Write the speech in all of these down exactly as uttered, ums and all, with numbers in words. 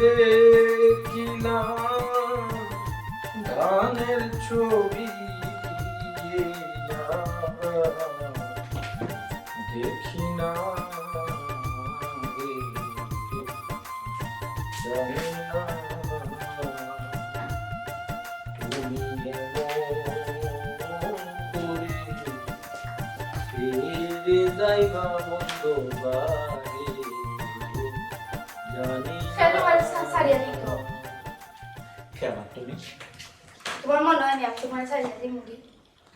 দেখিলাম ধানের ছবি, এই আবার দেখি না রে, জানি না তুমি এমন করে ফিরে যাইবা বন্ধু বাড়ি, জানি না। কেন আর সা-, সারিয়া দিত? কেন তুমি? তোমার মনে হয় না আমি তোমার সারিয়া দিমু কি?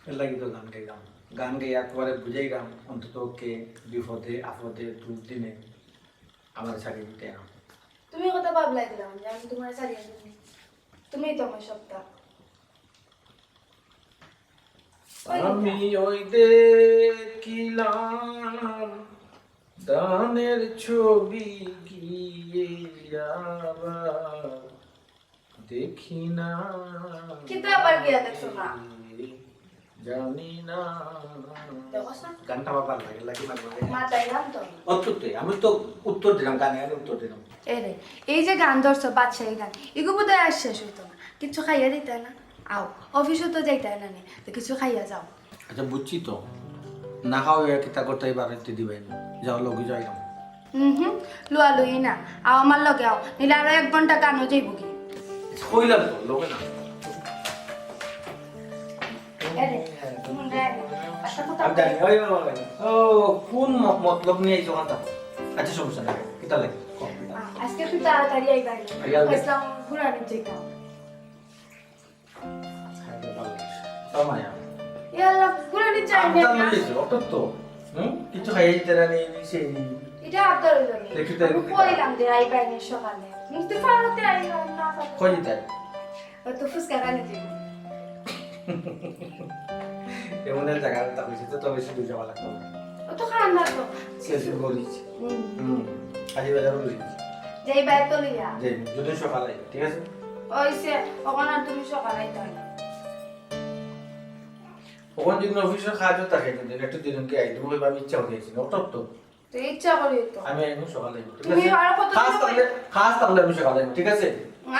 এর লাগি তো গান গাইলাম। গান গাইয়া একবারে বুঝাইলাম, অন্তত কে বিপদে আপদে দুর্দিনে আমার সারিয়া দিতে না। তুমি কথা ভাবলাই দিলাম যে আমি তোমার সারিয়া দিমু। তুমিই তো আমার সবটা। ওই আমি ওই দেখিলাম ধানের ছবি গিয়ে আবার দেখি না। কিতা আবার গিয়া দেখছো না? জানি না। দেখো না। গানটা আবার ভালো লাগে, লাগে না, লাগে না। মাতাইলাম তো। অত্যুত্তরে, আমি তো উত্তর দিলাম, গানে গানে উত্তর দিলাম। এ রে, এই যে গান ধরছো, বাদশাহী গান, এগু বোধহয় আর শেষ হইতো না। কিচ্ছু খাইয়া দিতে না? আও, অফিসও তো যাইতে না নি, তো কিছু খাইয়া যাও। আচ্ছা, বুঝছি তো। না খাওয়া কিতা করতে বাড়িতে দিবাই না। যাও, লগে যাই না। হুম হুম, লুয়া লুই না। আও আমার লগে আও, নিলে আরো এক ঘন্টা গানও যাইব কি? কইলাম তো, লগে না। এ রে, হুম, রে, রে। আচ্ছা, কোথাও আমি জানি, ওই, ওই, ওই, ও, কোন ম-, মতলব নিয়ে এই দোকানটা? আচ্ছা, সমস্যা নাই। কিতা লাগে? কও, কিতা? আ-, আজকে তুই তাড়াতাড়ি আইবা। আইয়া আইবা। ইসলাম ঘুরানি যেতাম। তাও মায়া। ইয়া আল্লাহ, ঘুরানি চাই না। আবদার লইছে, অত তো। হুম? কিছু খাইয়া দিতে না, নেই, নেই, সেই নেই। এটা আবদার হইল নি। দেখি তো আমি একটু কইলাম যে আইবা নি সকালে। কিন্তু ফালতে আইবা না, ফালতে। কই দিতে? ও তো ফুচকা খানি দিব। এমন এক জায়গা তা হইছে তো, তবে শুধু যাওয়া লাগতো। ও তো খান না তো। শেষ করিস। হুম। হুম। আজি বাজারও করিস। যেই বাইর তো লইয়া। যে যদি সকালে, ঠিক আছে? ওই সে, ওখানে আর তুমি সকালে আইতে হয় না। ওখানে যদি অফিসের কাজও থাকে, যদি একটু দিন কি আই, তুমি কইবা, "আমি ইচ্ছা করে আইছি না, অত তো।" তো ইচ্ছা করি তো। আমি আইমু সকালে আইমু, ঠিক তুমি আছে? আরো কত খাস দিন থাকলে, খাস থাকলে আমি সকালে আইমু, ঠিক আছে?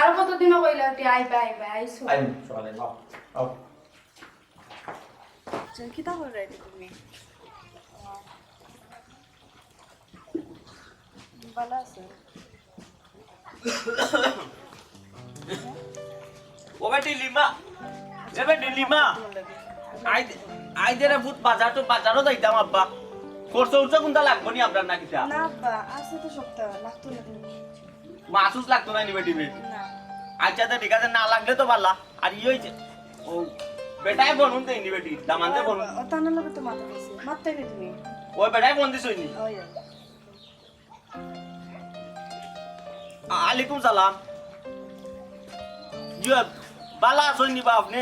আরো কত দিন কইলা, তুই আইবা, আইবা, আইসো। আইমু সকালে, আও, আও। আচ্ছা, কিতা করো এটা তুমি? ভালো আছে? ও বেটি লিমা, এ বেটি লিমা, আই, আই দে রে ফুত বাজার তো, বাজারও যাইতাম আব্বা। খরচ উরচ কোনটা লাগবো নি আপনার না কিতা? না আব্বা, আছে তো সবটা, লাগতো না। মাছ উস লাগতো না নি বেটি বে? না। আচ্ছা, তো ঠিক আছে, না লাগলে তো ভালা। আর ই হইছে, ও বেটায় ফোন দেয়নি বেটি, দামান্দে ফোন। ও তানার লগে তো মাথা গেছে, মারতে নি তুমি। ও বেটায় ফোন দিছইনি? ওই, ওই। আ-, আলাইকুম সালাম। জি, বালা আছইন নি বা আপনে?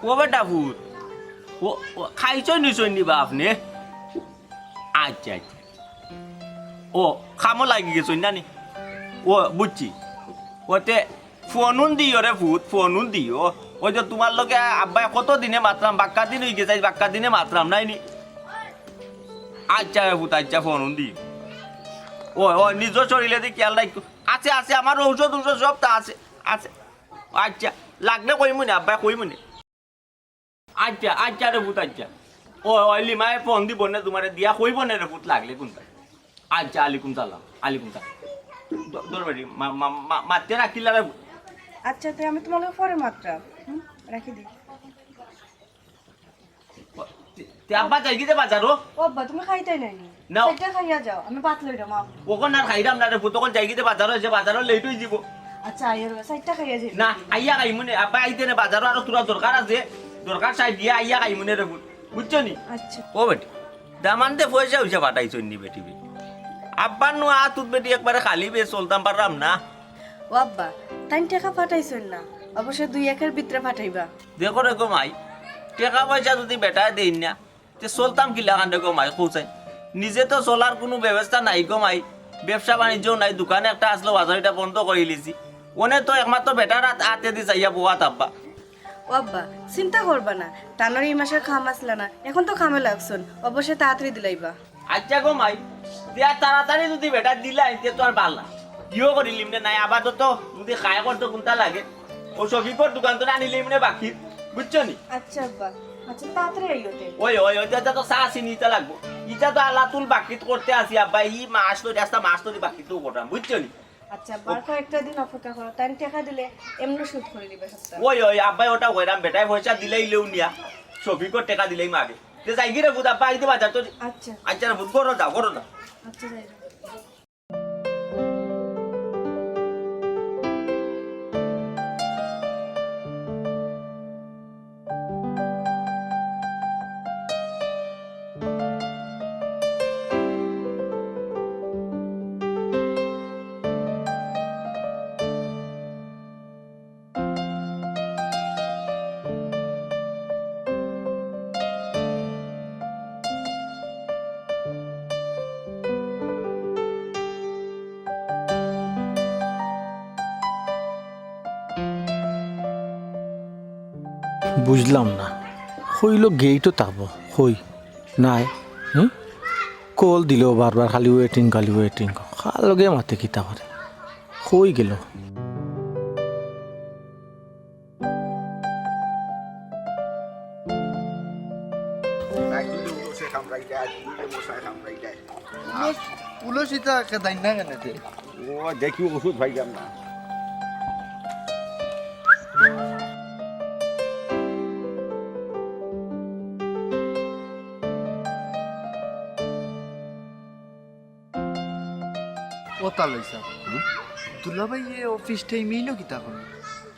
ও বেটা ফুত, ও, ও, খাইছইন নিছইন নি বা আপনে? আচ্ছা, আচ্ছা। ও, কামো লাগি গেছইন না নি? ও, বুঝছি। ওতে ফোন উন দিও রে ফুত, ফোন উন দিও। ওই যে তুমার লগে আব্বায় কত দিনে মাতরাম, বাক্কা দিন অই গেছে, বাক্কা দিনে মাতরাম, নায় নি? আচ্ছা রে ফুত, আচ্ছা, ফোন উন দিও। ও, ও, নিজর শরীলেদি খিয়াল রাখিও। আছে, আছে, আমার ঔষধ, ঔষধ সবতা আছে, আছে। আচ্ছা, লাগলে কইমুনে, আব্বায় কইমুনে। আচ্ছা, আচ্ছা রে ফুত, আচ্ছা। ও, ও, লিমায় ফোন দিবনে তুমারে, দিয়া কইবনে রে ফুত লাগলে কুনটা। আচ্ছা, আলাইকুম সালাম, আলাইকুম সালাম। দ-, দরবারি, মা-, মা-, মা-, মাতে রাখিলা রে ফুত। আচ্ছা, তে আমি তুমার লগে পরে মাতরাম। হুম, রাখি দি। তে, তে আব্বা যাইগি দে বাজারো? ও আব্বা, তুমি খাইতায় নায় নি? না। চাইরটা খাইয়া যাও, আমি ভাত লইরাম, আও। অখন আর খাইরাম না রে ফুত, অখন যাইগি দে বাজারো, যে বাজারো late অই যিবো। আচ্ছা, আইও রে, চাইরটা খাইয়া যাই। না, আইয়া খাইমুনে, আব্বা আইতে নে বাজারো, আরো থুড়া দরকার আছে, দরকার সাই দিয়া আইয়া খাইমুনে রে ফুত, বুঝছো নি? আচ্ছা। ও বেটি, দামান্দে পয়সা উইসা পাঠাইছইন নি বেটি বে? আব্বার নু আতুত বেটি একবারে খালি বে চলতাম পাররাম না। ও আব্বা, তাইন টেকা পাঠাইছইন না, অবশ্য দুই একের ভিতরে পাঠাইবা। দেখো রে গো মাই, টেকা পয়সা যুদি বেটায় দেইন না, তে চলতাম কিলাখান রে গো মাই, কও চাইন? নিজে তো চলার কুনু ব্যবস্থা নাই গো মাই, ব্যবসা বাণিজ্যও নাই, দোকান একটা আছলো, বাজার ইটা বন্ধ করিলিছি। অনে তো একমাত্র বেটার আত-, আতেদি চাইয়া বওয়াত আব্বা। ও আব্বা, চিন্তা করবা না, তানর ই মাসর কাম আছলা না, অখন তো কামে লাগছইন, অবশ্যই তাড়াতাড়ি দিলাইবা। আচ্ছা গো মাই, তে আর তাড়াতাড়ি যুদি বেটায় দিলাইন, তে তো আর ভালা। কিও করিলিমনে নাই, আপাতত যদি খায় করতো কুনটা লাগে, অউ শফিকর দোকান তো আনিলিমনে বাকি, বুঝছো নি? আচ্ছা আব্বা, আচ্ছা তাড়াতাড়ি আইও তে। ওই, ওই, ওই, যা, যা, তো চা চিনি ইতা লাগবো। ইতা তো আলাতুল বাকিত করতে আছি আব্বা, ই মাস ধরি, আস্তা মাস ধরি বাকিত করতাম, বুঝছো নি? আচ্ছা আব্বা, আর কয়েকটা দিন অপেক্ষা করো, তাইন টেকা দিলে এমনে শোধ করি দিবা সবতা। ওই, ওই, আব্বায় ওটা কইরাম, বেটায় পয়সা দিলেই লউ নিয়া, শফিকর টেকা দিলেই মাগে। তে যাইগি রে পুত, আব্বা আইতে বাজার তো। আচ্ছা। আচ্ছা রে পুত, ঘরো যাও, ঘরো যাও। আচ্ছা, যাই যাও। বুঝলাম না, কইলো গেইটও থাকবো, কই নাই। হুম, কল দিলেও বারবার খালি ওয়েটিং, খালি ওয়েটিং। কার লগে মাতে কিতা করে, কই গেল? তুলস-, তুলসীটা খেদাই না কেনে তে? ও, দেখি ওষুধ পাইলাম না। ও তা লইছা। হুম? দুলাভাই, এ অফিস টাইমে ইনো কিতা করো?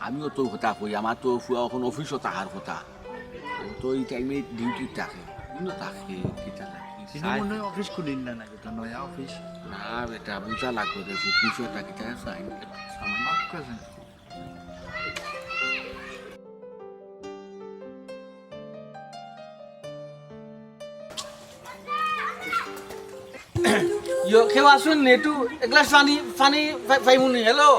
আমিও তো কথা কই, আমার তো ফুয়া অখন অফিসও থাকার কথা। ও তো ই টাইমে ডিউটি থাকে, ইনো থাকে, কিতা লাগে? ইনো মনে হয় অফিস খুলিল না নাকি, তো নয়া অফিস? না বেটা, বুঝা লাগবো রে, অফিসও থাকি, তাই সাইন সামান। আচ্ছা। ইয়ো, কেউ আছইন নি? একটু এক গ্লাস পানি, পানি পাই-, পাইমু নি? হ্যালো?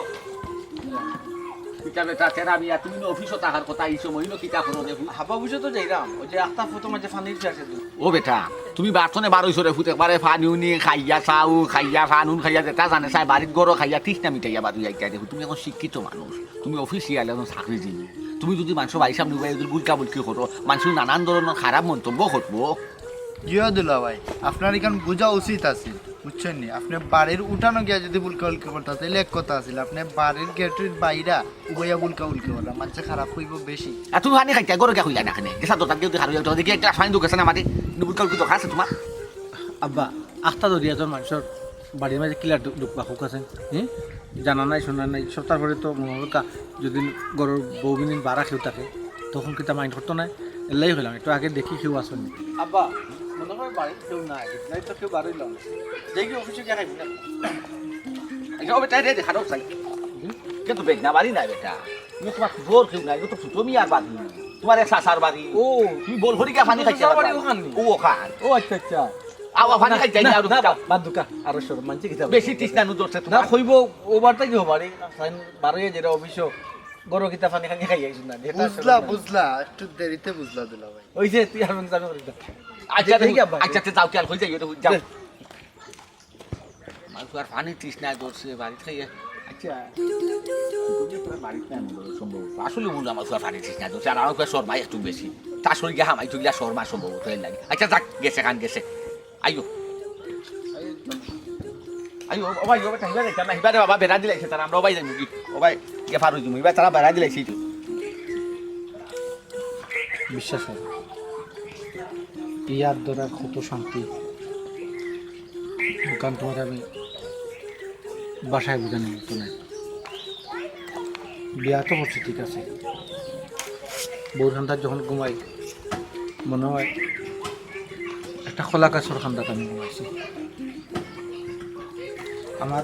কিতা বেটা, তেরা মিয়া, তুমি না অফিসও থাকার কথা, ই সময় ইনো কিতা করো রে? হাবা অফিসে তো যাইরাম, ওই যে আখতা ফটো মাঝে পানির চাষে তো। ও বেটা, তুমি বাথরুমে বার অইছো রে ফুত, একবারে পানি উনি খাইয়া, চাউ খাইয়া, পান উন খাইয়া, যেটা জানে চাই, বাড়িত গরো খাইয়া, তৃষ্ণা মিটাইয়া বার অইয়া যাইতায় রে ফুত। তুমি অখন শিক্ষিত মানুষ, তুমি অফিসিয়াল, অখন চাকরিজীবী। তুমি যদি মানষর বাড়ির সামনে উবাই যদি বুলকা বুলকি করো, মানষে নানান ধরনর খারাপ মন্তব্য করবো। জিও দুলাভাই, আপনার ইখান বুঝা উচিত আছিল, বুঝছইন নি? আপনে বাড়ির উঠানো গিয়া যদি বুলকা বুলকি করতা, তাইলে এক কথা আছিল। আপনে বাড়ির গেটর বাইরা উবাইয়া বুলকা বুলকি কররা, মানষে খারাপ কইবো বেশি। আর তুমি পানি খাইতায়, গরো গিয়া কইলায় না কেনে? গেছা দরকার, কেউ খারাপ অইয়া দেখি একটা পানি দু গেছে না মাটি, কিন্তু বুলকা বুলকি দরকার আছে তোমার? আব্বা, আখতা ধরিয়া তো মানষর বাড়ির মাঝে কিলা ঢু-, ঢুকবা হোক আছে, হুম? জানা নাই, শোনা নাই, সব তারপরে তো মনে হয় কা-, যদি ঘরর বউগিনিন বারা কেউ থাকে, তখন কিতা মাইন্ড করতো না? এল্লাই কইলাম, একটু আগে দেখি কেউ আছইন নি। আব্বা, মনে হয় বাড়িত কেউ নাই, নাই তো কেউ বার অইলাম। দেখি অফিসে গিয়া খাইবো না। আচ্ছা, ও বেটা, রে, দেখা দাও, চাই। হুম? কিন্তু বেদনা বাড়ি নাই বেটা। ইনো তোমার ঘরর কেউ নাই, ইনো তো ফুটো মিয়ার বাড়ি। তোমার এক চাচার বাড়ি। ও। তুমি বল করি গিয়া পানি খাইতে চাচার বাড়ি পারবা। ওখান নি? ও, ওখান। ও, আচ্ছা, আচ্ছা। আও, আও, পানি না, খাইতে না, যাই, আর না, বাদ দুকা। বাদ দুকা। আরো সর, মানছি কিতা না, বেশি তৃষ্ণা নু ধরছে না, তোমার। কইবো, ও বার্তা কি হবার? এই সাইন বারো যেটা অফিসও, গরো কিতা পানি খানি খাই আইছইন না, যেটা বুঝলা, আসলে না। বুঝলা, একটু দেরিতে বুঝলা দুলাভাই। ওই যে, তুই আর আমি যাবে করি না। আচ্ছা, দেখি তুমি, আব্বা। আচ্ছা, আচ্ছা, যাও, খেয়াল হয়ে যাই, ওটা যাও। দে। আমার ফুয়ার পানি তৃষ্ণা ধরছে, বাড়িত খাইয়া। আচ্ছা, তুমি তো বাড়িত নাই মনে হয় সম্ভবত। আসলে মনে হয় আমার ফুয়ার পানি তৃষ্ণা ধরছে, আর আমার ফুয়ার শর্মা একটু বেশি। তার শরীর গিয়া হামাই তুলিয়া শর্মা সম্ভবত এর লাগি। আচ্ছা, যাক, গেছে, কান গেছে। আইও। আইও, ও ভাই, ও বেটা, হিবারে যাইতাম না, হিবারে বাবা বেড়া দিলাইছে, তারা আমরা ও ভাই যাইমু কি? ও ভাই, গিয়া পার হইমু, হিবারে তারা বেড়া দিলাইছে। বিশ্বাস করো, ইয়ার দ্বারা কত শান্তি। কারণ তোমার আমি বাসায় বুঝানি মতো নাই। বিয়া তো করছি, ঠিক আছে, বউর কান্দাত যখন ঘুমাই, মনে হয় একটা কলা গাছর কান্দাত আমি ঘুমাইছি। আমার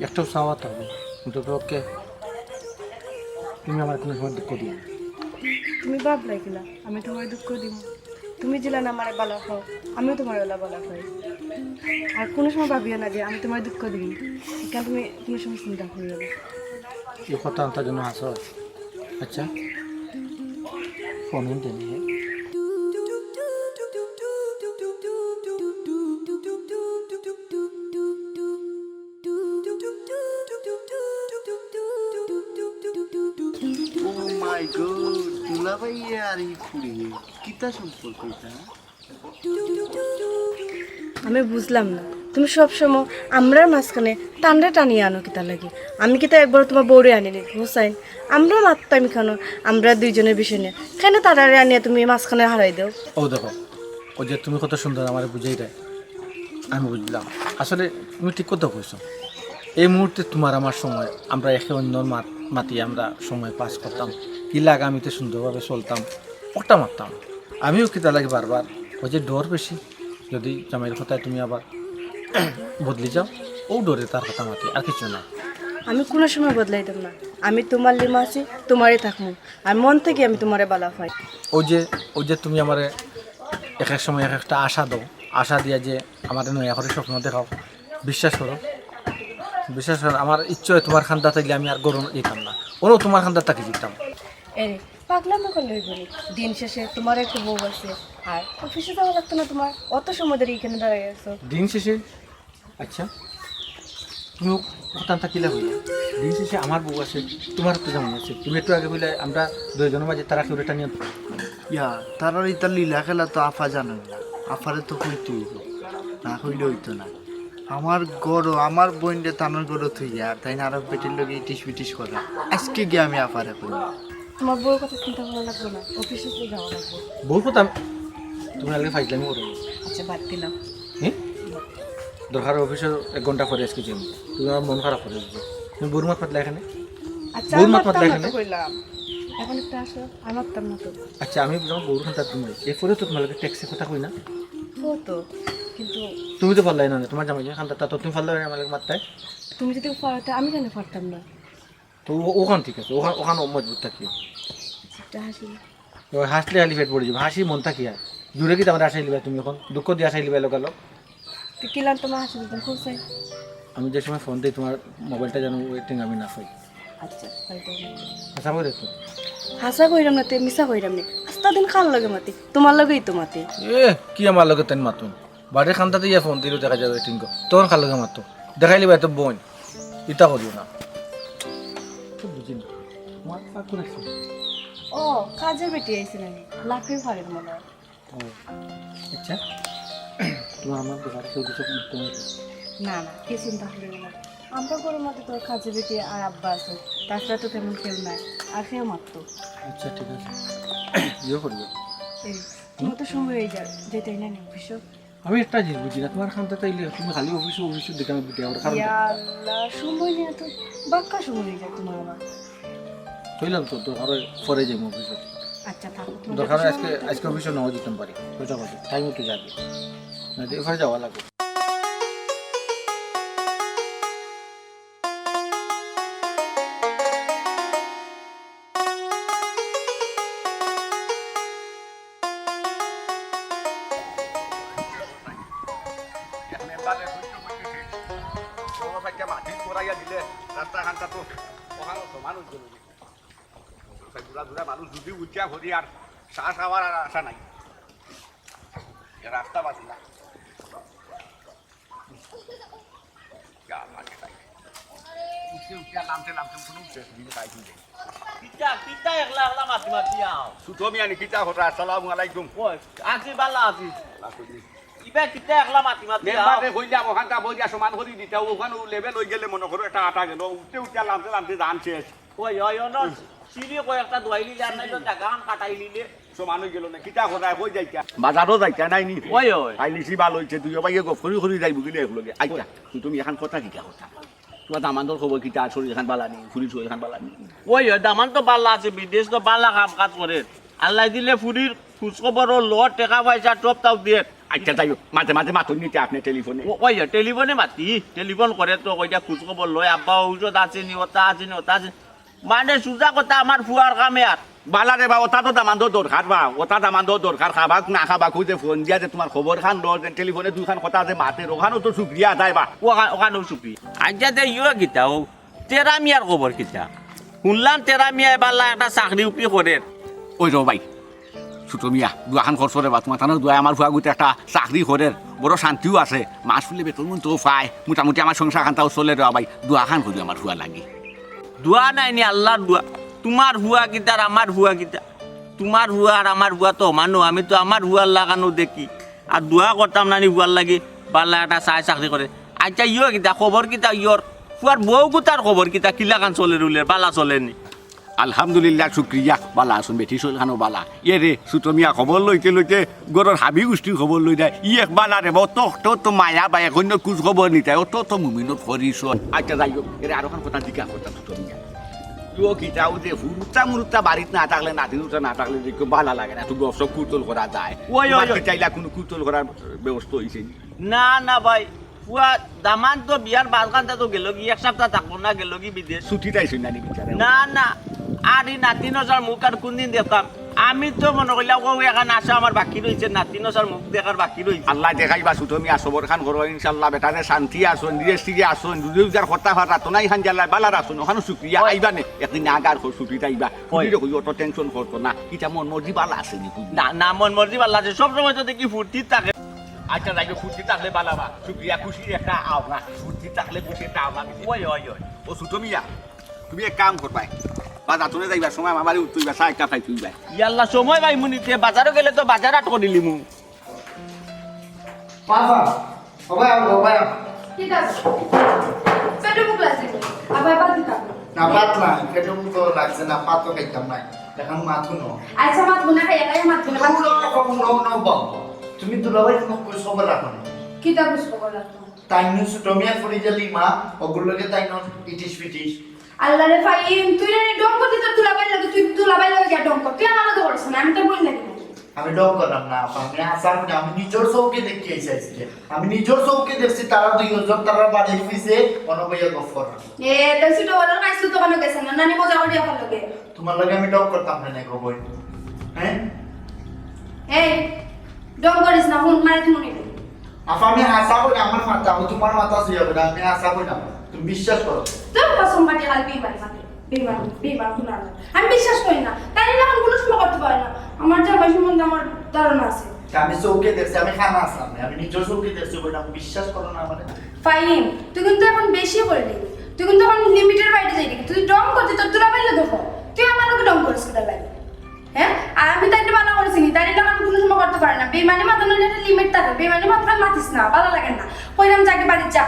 একটাও চাওয়া থাকবে, অন্তত পক্ষে তুমি আমার কোনো সময় দুঃখ দিও না। তুমি ভাবলায় কিলা আমি তোমার দুঃখ দিমু? তুমি যেলান আমারে বালা পাও, আমিও তোমারে ওলা বালা পাই। আর কোনো সময় ভাবিও না যে আমি তোমার দুঃখ দিমু, ইখান তুমি কোনো সময় চিন্তা করিও না। এই কথা আনতার জন্য আসো। আচ্ছা, ফোন দেন। আই গো, দুলাভাই আর এই ফুড়ি, কিতা সম্পর্ক এটা? আমি বুঝলাম না, তুমি সব সময় আমরার মাঝখানে তানরে টানিয়া আনো কিতা লাগি? আমি কিতা একবার তুমার বউরে আনিনি, হুসাইন? আমরা মাততাম কেনে আমরা দুইজনের বিষয় নিয়া, কেনে তারারে আনিয়া তুমি মাঝখানে হারাই দেও? ও দেখো, ওই যে তুমি কত সুন্দর আমারে বুঝাইরায়, আমি বুঝলাম। আসলে তুমি ঠিক কথা কইছো। এই মুহূর্তে তুমার আমার সময়, আমরা একে অন্যর মাত-, মাতি আমরা সময় পাস করতাম, কিলা আগামীতে সুন্দরভাবে চলতাম, ওটা মাততাম। আমিও কিতা লাগি বারবার ওই যে ডর বেশি, যদি জামাইর কথায় তুমি আবার বদলি যাও, ও ডরে তার কথা মাতি, আর কিছু না। আমি কোনো সময় বদলাইতাম না, আমি তুমার লিমা আছি, তুমারই থাকমু, আর মন থাকি আমি তুমারে বালা পাই। ওই যে, ওই যে তুমি আমারে এক এক সময় এক একটা আশা দাও, আশা দিয়া যে আমারে নয়া করি স্বপ্ন দেখাও, বিশ্বাস করো, বিশ্বাস করো, আমার ইচ্ছে হয় তুমার কান্দাত থাকলে আমি আর ঘরো যাইতাম না, অনো তুমার কান্দাত থাকি যাইতাম। এরে, পাগলামি করলে অইবো নি? দিন শেষে তুমার একটা বউ আছে, আর অফিসে যাওয়া লাগতো না তুমার, অত সময় ধরি ইখানো দাঁড়াই আছো। দিন শেষে, আচ্ছা, তুমি ও কথাটা কিলা কইলা? দিন শেষে আমার বউ আছে, তুমার তো জামাই আছে। তুমি একটু আগে কইলা আমরা দুইজনের মাঝে তারা কেউ এটা নিয়ে ইয়া, তারার ইতা লীলা খেলা তো আফা জানইন না, আফারে তো কইতে অইবো, না কইলে অইতো না। আমার ঘরো, আমার বইনরে তানর ঘরো থইয়া আর তাইন আরক বেটির লগে ইটিস বিটিস করা, আইজকে গিয়া আমি আফারে কইমু। তুমার বউর কথা চিন্তা করা লাগবো না, অফিসে তো যাওয়া লাগবো। বউর কথা আমি, তুমি আগে ফাইজলামি করো। আচ্ছা, বাদ দিলাম। হুম? দরকার অফিসে এক ঘন্টা পরে আইজকে যাইমু। তুমি আমার মন খারাপ করি দিছো। তুমি বউর মাত মাতলা ইখানো? আচ্ছা, বউর আমি মাত মাতলা মাততাম না ইখানো? তো কইলাম। এখন একটা আসো, আমি মাততাম না তো। আচ্ছা, আমি যখন বউর কান্দাত ঘুমাই, এরপরে তো তুমার লগে টেক্সে কথা কই না। ও তো, কিন্তু তুমি তো পারলায় না, তুমার জামাই কান্দাত, তো তুমি পারলায় না আমার লগে মাততায়। তুমি যদি পারো, তে আমি কেনে পারতাম না? তো ও-, ওখান ঠিক আছে, ওখান, ওখান মজবুত থাকিও। একটা হাসি। ও হাসলে খালি পেট ভরি যাইবো, হাসি মন থাকি আর। জুরে কিতা আমারে হাসাইলিবায় তুমি অখন? দুঃখ দিয়া হাসাইলিবায় লগালগ। তো কিলান তুমার হাসি দিতাম, কও চাই। আমি যে সময় ফোন দেই তুমার মোবাইলটা যেন ওয়েটিং আমি না পাই। আচ্ছা, পাইতাম না। হাছা কইরায় তো? হাছা কইরাম না তে, মিছা কইরাম নি। আস্তা দিন কার লগে মাতি? তুমার লগেই তো মাতি। এ, কি আমার লগে তাইন মাতুন? বাড়ির কান্দাত ইয়া ফোন দিলে দেখা যাইবো ওয়েটিং কল। তখন কার লগে মাতো? দেখাইলিবায় তো বইন। ইতা করিও না। তো বুঝি না। তোমার কাজ করে কি? ও, কাজের বেটি আইছে নানি? লাকড়ির ফাড়ির মনে হয়। ও, আচ্ছা। তোমার আমার ব্যাপারে কেউ কিছু বলতে হবে? না, না, কি চিন্তা করিও না। আমরা ঘরর মাঝে তো কাজের বেটি আর আব্বা আছে। তাছাড়া তো তেমন কেউ নাই। আর কেউ মাত্র। আচ্ছা, ঠিক আছে। ইয়ে করিও। এই, তোমার তো সময় অই যার। যেতে না নি অফিসো? আমি একটা জিনিস বুঝি না, তোমার কান্দাত আইলে তুমি খালি অফিসো, অফিসো দেখে আমি বুঝি, আমার কারণ ইয়া আল্লাহ, সময় নিয়া তো বাক্কা সময় অই যায় তোমার আমার। কইলাম তো, দরকার অয় পরে যাইমু অফিসো। আচ্ছা, থাকো, তোমার দরকার অয় যত আইজকে, সময় মতো আইজকে অফিসো নাও যাইতাম পারি, কয়টা বাজে? টাইম মতো যাইমু। না, তো এখানে যাওয়া লাগবো। এখন এবারে বুঝতে বুঝতে শেষ। বড় ভাইকে মাটি করাইয়া দিলে রাস্তা খানটা তো ওখানে সমান হইতে হবে। বুড়া বুড়া মানুষ যদি উঠিয়া ভরি আর শ্বাস হওয়ার আর আশা নাই। এ রাস্তা বাঁচি না। যা, মাটি নাই। উঠতে উঠতে নামতে নামতে কোনো শেষ দিন তাই তুই দেখি। কিতা, কিতা একলা একলা মাতি মাতি আও? ছোট মিয়া নি কিতা কথা? আসসালামু আলাইকুম। ওই, আছি, বালা আছি। বালা করি। ইবা কিতা একলা মাতি মাতি আও? মেম্বারে কইলাম, ওখানটা বইয়া সমান করি দিতা, ওখানে ও লেভেল হই গেলে মনে করো একটা আটা গেল, উঠতে উঠতে নামতে নামতে জান শেষ। ওই, ওই, ওই, ন, সিঁড়ি কই একটা দোয়াই লিলে, আর নাইলে জাগাখান কাটাই লিলে। সমান হই গেল না, কিতা কথা, কই যাইতা? বাজারও যাইতা নাই নি? ওই, ওই। আইলিছি ভালো হইছে, দুইও ভাইয়ে গফ করি করি যাইবো গিলে একলগে। আইতা, তুই তুমি এখন কথা কিতা কথা? তোমার দামান্দর খবর কিতা? শরীর খান বালা নি? ফুরির শরীর খান বালা নি? ওই, ওই, দামান তো বালা আছে, বিদেশ তো বালা কাম কাজ করে। আল্লাহ দিলে ফুরির খোঁজ খবর ও ল, টেকা পয়সা সব তাও দিয়ে। আচ্ছা, যাই হোক, মাঝে মাঝে মাতুন নিতে আপনি টেলিফোনে। ও-, ওই, টেলিফোনে মাতি, টেলিফোন করে তো, কইটা খোঁজ খবর লয়, আব্বা ঔষধ আছে নি, ওটা আছে নি, ওটা আছে নি। মানে, সুজা কথা, আমার ফুয়ার কামে আর। বালা রে বা, ওটা তো দামান্দর দরকার বা, ওটা দামান্দর দরকার, খাবাক না খাবাক, ওই যে ফোন দিয়া যে তোমার খবর খান লো, যে টেলিফোনে দুইখান কথা আছে, মাতের, ওখানেও তো শুক্রিয়া আদায় বা। ওখান-, ওখানেও শুক্রিয়া। আচ্ছা, তে ইয়ো কিতা, ও তেরা মিয়ার খবর কিতা? শুনলাম তেরা মিয়ায় বালা একটা চাকরি উপরি করের। ওই রো ভাই, ছোট মিয়া, দোয়াখান খরচ রে বা, তোমার তানোর দোয়ায় আমার ফুয়া গুতে একটা চাকরি করের, বড় শান্তিও আছে, মাস ফুলে বেতন তো পায়, মোটামুটি আমার সংসার খানটাও চলে রে ভাই, দোয়াখান করি আমার ফুয়া লাগি। দোয়া নাই নি, আল্লাহর দোয়া। তুমার ফুয়া কিতা আর আমার ফুয়া কিতা? তুমার ফুয়া আর আমার ফুয়া তো সমান, আমি তো আমার ফুয়ার লাখানউ দেখি। আর দোয়া করতাম না নি ফুয়ার লাগি, বালা একটা চায় চাকরি করে। আইচ্ছা, ইয়ো কিতা, খবর কিতা ইয়র? ফুয়ার বউ কুতার খবর কিতা? কিলাখান চলের উলের, বালা চলের নি? আলহামদুলিল্লাহ, শুক্রিয়া, বালা আছইন, বেটি শরীলখানও বালা। ইয়ে রে, ছোট মিয়া, খবর লইতে লইতে ঘরর হাবি গুষ্টির খবর লই দেয়। ই এক বালা রে বা, অত, অত, অত মায়া বা, অখন কুছ খবর নিতায়, অত, অত মুমিনর পরিচয়। আইচ্ছা, যাই হউক, এরে আরোখান কথা জিকার করতাম ছোট মিয়া। ইয়ো কিতা অউ যে হুরুত্তা মুরুত্তা বাড়িত না থাকলে, নাতি নুতা না থাকলে যে কেউ বালা লাগে না, একটু গফসফ কুতল করা যায়। ওই, ওই, ওই। কিতা ইলা কুনু কুতল করার ব্যবস্থা অইছে নি? না, না ভাই, ফুয়া দামান তো বিয়ার বারখান্তা তো গেলগি, এক সাপ্তা থাকলো না, গেলগি বিদেশ। ছুটিত আইছইন না নি বিচারে? না, না, আর ই নাতিন অতার মুখ আর কুনদিন দেখতাম? আমি তো মনো করলাম অউ এখান আশা আমার বাকি রইছে, নাতিন অতার মুখ দেখার বাকি রইছে। আল্লায় দেখাইবা, ছোট মিয়া, সবরখান করো, ইনশাআল্লাহ। বেটারে শান্তি আছইন, নিজে সিগে আছইন, রুজি রোজগার করতা পাররা তো নাই, হান জাল্লায় বালা রাখছইন, অখানউ শুক্রিয়া। আইবা নে, একদিন আগার ছুটিত আইবা। ওই। ফুরিরে কইও, অত tension করতো না। কিতা মন মর্জি বালা আছে নি? না, না, মন মর্জি বালা আছে, সব সময় তো দেখি ফুর্তিত থাকে। আইচ্ছা, যাই হউক, ফুর্তিত থাকলে বালা বা, শুক্রিয়া, খুশির একটা আওলা, ফুর্তিত থাকলে খুশির একটা আওলা। ওই, ওই, ওই। ও ছোট মিয়া, তুমি এক কাম করবায়, বাজার তনে যাইবার সময় আমার বাড়ি উঠতইবা, চা একটা খাইতইবা। ইয়াল্লা, সময় পাইমু নি তে, বাজারো গেলে তো বাজার আট করিলিমু। বাবা, ও ভাই, ও ভাই। ঠিক আছে। পেটো ভুক লাগছে নি? আবার ভাত দিতাম। না, ভাত না, পেটো ভুক তো লাগছে না, ভাত তো খাইতাম না। অখন মাত হুনো। আইচ্ছা, মাত হুনা খাই, এলাই মাত হুনা। No, no, no, no, no, বাবা। তুমি দুলাভাইর কুনু খোঁজ খবর রাখো না। কিতা খোঁজ খবর রাখো? তাইন ছোট মিয়ার ফুড়ি যে লিমা, অগুর লগে তাইন ইটিস পিটিস। আল্লাহ রে ফাহিম, তুই না ঢং করতে তোর দুলাভাইর লগে, তুই দুলাভাইর লগে গিয়া ঢং কর। তুই আমার লগে করিস না, আমি তোর বইন নাকি? আমি ঢং করলাম না, আপা, আমি হাছা করি, আমি নিজর চউখে দেখি আইছি আইজকে। আমি নিজর চউখে দেখছি তারা দুইজন, তারা বাড়ির পিছে অনো বইয়া গফ কররা। এ, তাই ছোট বড়র কাছে তো কোনো গেছে না, নানি মজা করি আমার লগে। তুমার লগে আমি ঢং করতাম না, নাকি বইন? হ্যাঁ? এই, ঢং করিস না, হুন, মারি তুই মনে করি। আপা, আমি হাছা করি, আমার মাথা, আমি তুমার মাথা ছুঁয়া করি, আমি হাছা করি না, তুমি বিশ্বাস করো। তোর কসম কাটি খালি বেইমানি মাতে, বেইমান, বেইমান কোন আলাদা। আমি বিশ্বাস করি না, তাইন অখন কুনু সময় করতে পারে না। আমার জামাই সম্বন্ধে আমার ধারণা আছে। তা আমি চউখে দেখছি, আমি কানা আছলাম না, আমি নিজর চউখে দেখছি, বইন, বিশ্বাস করো না আমারে। ফাহিম, তুই কিন্তু অখন বেশি করিলি, তুই কিন্তু অখন লিমিটর বাইরে যাইলি, তুই ঢং করতে তোর দুলাভাইর লগে কর, তুই আমার লগে ঢং করিস কিতার লাগি? হ্যাঁ? আর আমি তাইরে মানা করছি নি, তাইন অখন কুনু সময় করতে পারে না। বেইমানি মাতানির একটা limit থাকে, বেইমানি মাতান মাতিস না, বালা লাগে না। কইলাম যাগি বাড়িত যা।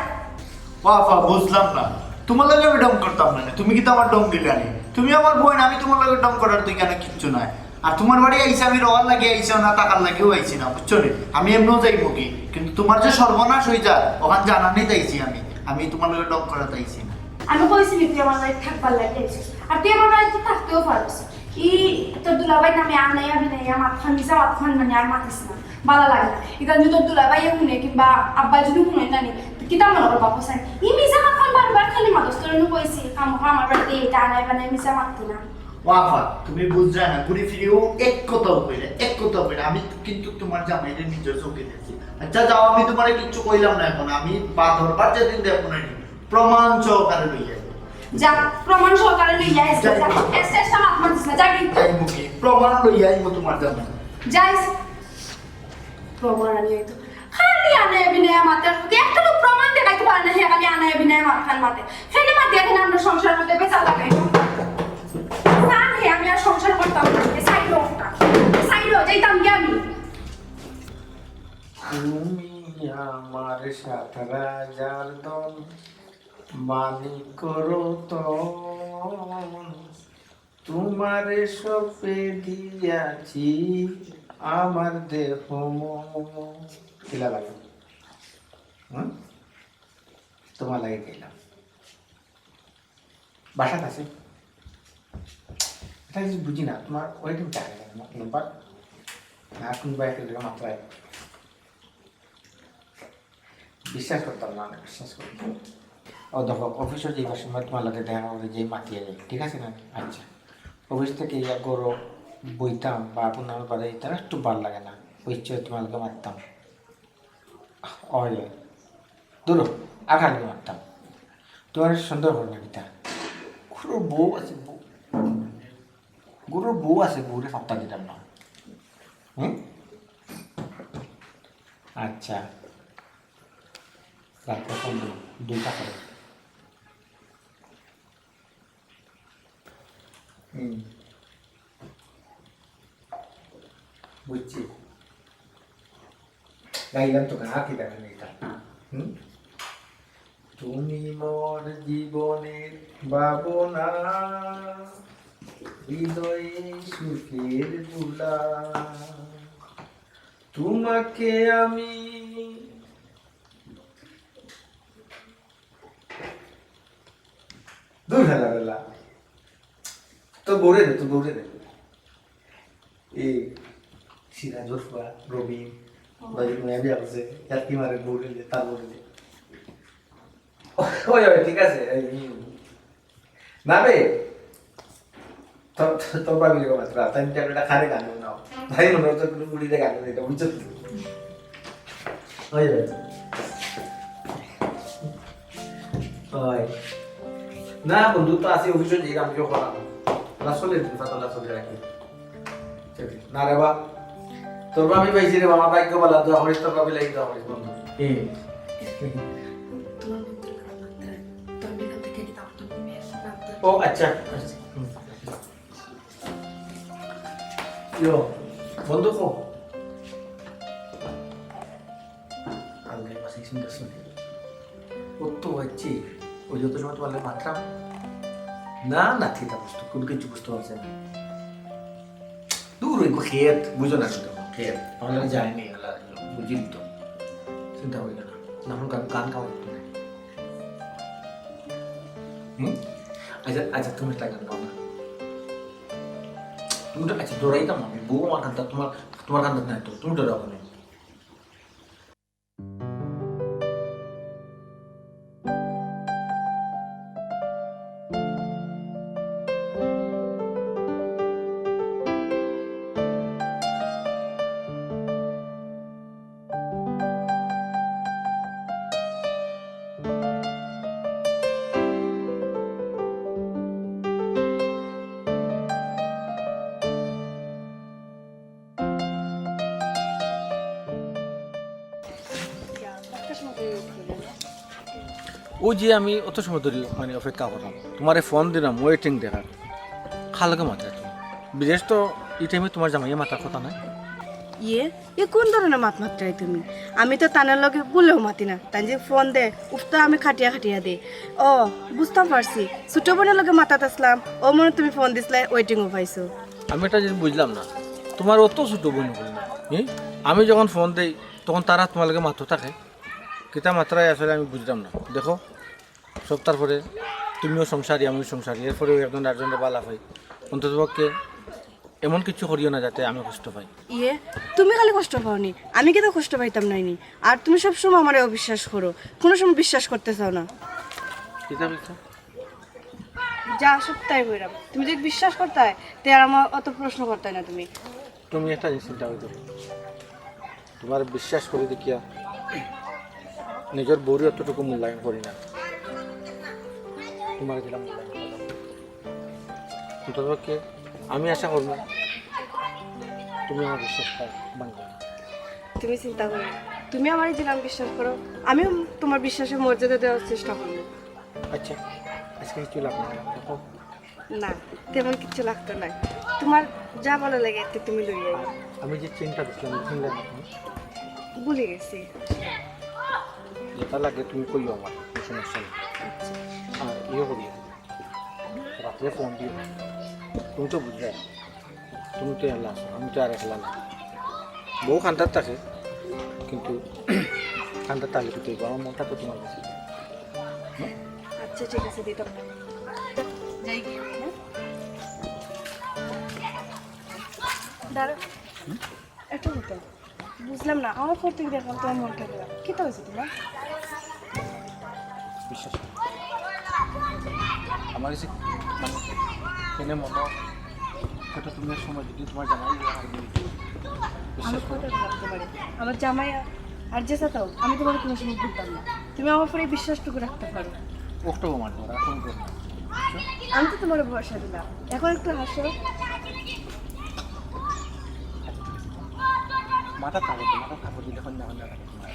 ও আপা, বুঝলাম না, তুমার লগে আমি ঢং করতাম না, তুমি কিতা আমার ঢং দিলায় নি? তুমি আমার বইন, আমি তুমার লগে ঢং করার তো ইখানো কিচ্ছু নাই। আর তুমার বাড়ি আইছি আমি রওয়ার লাগি আইছি না, থাকার লাগিও আইছি না, বুঝছো নি? আমি এমনেউ যাইমুগি, কিন্তু তুমার যে সর্বনাশ অইযার, অখান জানানিত আইছি আমি, আমি তুমার লগে ঢং করাত আইছি না। আমি কইছি নি তুই আমার বাড়িত থাকবার লাগি আইছস, আর তুই আমার বাড়িত থাকতেও পারস। ই তোর দুলাভাইর নামে আনাইয়া বিনাইয়া মাতখান, মিছা মাতখান মানে আর মাতিস না, বালা লাগে না। ইখান যদি তোর দুলাভাইয়ে হুনে কিংবা আব্বায় যদি হুনে না নি, তো কিতা মনো করবা কছাইন? ই মিছা মাতখান বারবার খালি মাতস, তোরে নু কইছি, খামোখা আমার বাড়িত ইতা আনাই বানাই মিছা মাততি না। ও আপা, তুমি বুঝরায় না, ঘুরি ফিরিও এক কথাউ কইরায়, এক কথাউ কইরায়। আমি কিন্তু তুমার জামাইরে নিজর চউখে দেখছি। আইচ্ছা যাও, আমি তুমারে কিচ্ছু কইলাম না অখন, আমি বা দরবার যেদিন দেখমু না নি, প্রমাণ সহকারে লইয়া আইমু। যা, প্রমাণ সহকারে লইয়া আইস, যা। যা। এক্সট্রা এক্সট্রা মাত মাতিস না, যা কি? যাইমুগি, প্রমাণ লইয়া আইমু তুমার জামাই। যাইস। প্রমাণ আনি আইতো। খালি আনাইয়া বিনাইয়া মাতে, একটা তো প্রমাণ দেখাইতে পারে না, হে খালি আনাইয়া বিনাইয়া মাতখান মাতে। ফেলে মাতে, অখন আমরা সংসার করতে বেজার লাগে। না, হে, আমি আর সংসার করতাম না, এ সাইড হোক না। এ সাইড হোক, যাইতাম কি আমি? তুমি আমার সাত রাজার ধন, মানিক রতন, তোমারে সপে দিয়াছি আমার দেহ মন। কিলা লাগে? হুম? তুমার লাগি গাইলাম। বাসাত আছে? এটা কিছু বুঝি না, তুমার ওয়েটিং চার্জ নাম্বার না, কোন বাইকে মাত্রায় বিশ্বাস করতাম না, বিশ্বাস করতাম। ও দেখো, অফিসো যাইবার সময় তুমার লগে দেখা করি, যে মাতিয়া যাই, ঠিক আছে না? আইচ্ছা, অফিস থাকি ইয়া ঘরো বইতাম বা আপনার বাড়ি যাইতাম, একটু ভালা লাগে না, ওই ইচ্ছে তুমার লগে মাততাম। ওই, ওই। ধরো, আর খালি মাততাম। তুমার সন্দেহ করো না কিতা? ঘরো বউ আছে, বউ। ঘরো বউ আছে, বউরে পাত্তা দিতাম না। হুম? আইচ্ছা। রাত্রে ফোন দিও, দুইটা করে। হুম। বুঝছি। গাইলাম তো, গা কি দেখা নেই তার। হুম? তুমি মোর জীবনের ভাবনা, হৃদয়ে সুখের দোলা, তোমাকে আমি। দূর হেলা বেলা। তো বউরে দে, তো বউরে দে। এই সিরাজর ফুয়া, রবিন, ও। ভাই, তুমি বিয়া করছে, ইয়ার কি মারে বউরে দে, তার বউরে দে। ওই, ওই, ঠিক আছে। এই, হুম। না রে, তোর, তোর, তোর ভাবি রে মাত্র, তাই আমি একটা খারে গান নাও। ভাই, মনে হচ্ছে কোনো কুড়িতে গান নেই, এটা বুঝছো তো? ওই, ওই। ওই। না, বন্ধু তো আছে, অফিসে যাই, আমি কেউ করাম। না চলে, দিন পাতা না চলে রাখি। ঠিক আছে। না রে বা, তোর ভাবি পাইছি রে বাবা, ভাগ্য ভালো, দোয়া করিস, তোর ভাবি লাগি দোয়া করিস, বন্ধু। হুম। তোমার বন্ধুর কারণ মাত্র, তোর বিকাল থেকে কি তামাক টামাক নিয়ে আসে না? ও, আচ্ছা, আচ্ছা। হুম। ইয়ো, বন্ধু কো? আল্লাহ, বাসায় চিন্তা শুনে। ও তো হচ্ছে, ওই যত সময় তোমার মাত্রা, না, না, ঠিক আছে, কোনো কিছু বুঝতে পারছে না। দূর ওই খেত, বুঝো না কিন্তু, খেত। আমার লগে যায়নি, আল্লাহ, বুঝি তো। চিন্তা করি না। না, এখন গান, গান গাওয়া যেত না। হুম? আচ্ছা, আচ্ছা, তুমি একটা গান গাও না। তুমি তো, আচ্ছা, ডরাইতাম আমি, বউ আমার কান্দাত, তোমার, তোমার কান্দাত নাই তো, তুমি ডরাও না। ওই যে আমি অত সময় ধরি মানে অপেক্ষা করলাম, তোমারে ফোন দিলাম, ওয়েটিং দেখার, খালকে মাত্রা তুমি। বিদেশ তো এই টাইমে তোমার জামাইয়ে মাতার কথা নাই। ইয়ে, এ কোন ধরনের মাত মাতরায় তুমি? আমি তো তানর লগে ভুলেও মাতি না। তাইন যে ফোন দে, উফ, তো আমি খাটিয়া খাটিয়া দে। ও, বুঝতাম পারছি, ছোট বোনের লগে মাতাত আসলাম, ও মনে তুমি ফোন দিছলায়, ওয়েটিংও পাইছো। আমি একটা জিনিস বুঝলাম না, তোমার অত ছোট বোন বলে না, হুম? আমি যখন ফোন দেই, তখন তারা তোমার লগে মাত্র থাকে, কিতা মাত্রায় আসলে আমি বুঝলাম না। দেখো, সপ্তাহ পরে তুমিও সংসারী, আমিও সংসারী, এরপরেও একজন আরেকজনরে বালা পাই। অন্ততপক্ষে এমন কিছু করিও না যাতে আমি কষ্ট পাই। ইয়ে, তুমি খালি কষ্ট পাওনি, আমি কিন্তু কষ্ট পাইতাম নাইনি। আর তুমি সব সময় আমারে অবিশ্বাস করো, কোনো সময় বিশ্বাস করতে চাও না। কিতা বলছো? যা সব তাই কইরাম। তুমি যদি বিশ্বাস করতায়, তে আর আমার অত প্রশ্ন করতায় না তুমি। তুমি একটা জিনিস চিন্তা করো, তোমার বিশ্বাস করি দেখিয়া নিজের বউরে অতটুকু মূল্যায়ন করি না, তোমার যেটা মূল্যায়ন করি। অন্ততপক্ষে আমি আশা করবো তুমি আমার বিশ্বাসটা ভাঙবে না। তুমি চিন্তা করো, তুমি আমারে যেলান বিশ্বাস করো, আমিও তোমার বিশ্বাসের মর্যাদা দেওয়ার চেষ্টা করবো। আচ্ছা, আজকে কিছু লাগবে না, দেখো। না, তেমন কিছু লাগতো না। তোমার যা ভালো লাগে, এতে তুমি লই আইও। আমি যে চেইনটা দিছিলাম, চিনলে না তুমি? ভুলে গেছি। যেটা লাগে তুমি কইও আমার, কোনো সমস্যা নেই। আচ্ছা। আর ইয়ে করিও, রাত্রে ফোন দিও। তুমি তো বুঝবে, তুমি তো একলা আছো, আমি তো আর একলা না। বউ কান্দাত থাকে, কিন্তু কান্দাত থাকলে তো আমার মনটা তো তোমার কাছে। আচ্ছা, ঠিক আছে, দিতাম। যাই গিয়ে, হ্যাঁ? দাঁড়াও। একটা কথা বুঝলাম না, আমার পর থেকে দেখলাম তোমার মনটা খারাপ, কিতা হয়েছে তোমার? বিশ্বাস করো। আমার কাছে মানে কেনে মনে হয়, সেটা তুমি এক সময় যদি তোমার জামাই বিয়ে করে দিলে, বিশ্বাস আমার করো। কথা রাখতে পারে, আমার জামাই আর যে সাথে হোক, আমি তোমার কোনো সময় ভুলতাম না। তুমি আমার উপরে এই বিশ্বাসটুকু রাখতে পারো। ওটাও আমার ধরা, ফোন করো না। আমি তো তোমার ভরসা দিলাম, এখন একটু হাসো। মাথা খাবো তো, মাথা খাবো দিলে এখন না, এখন না।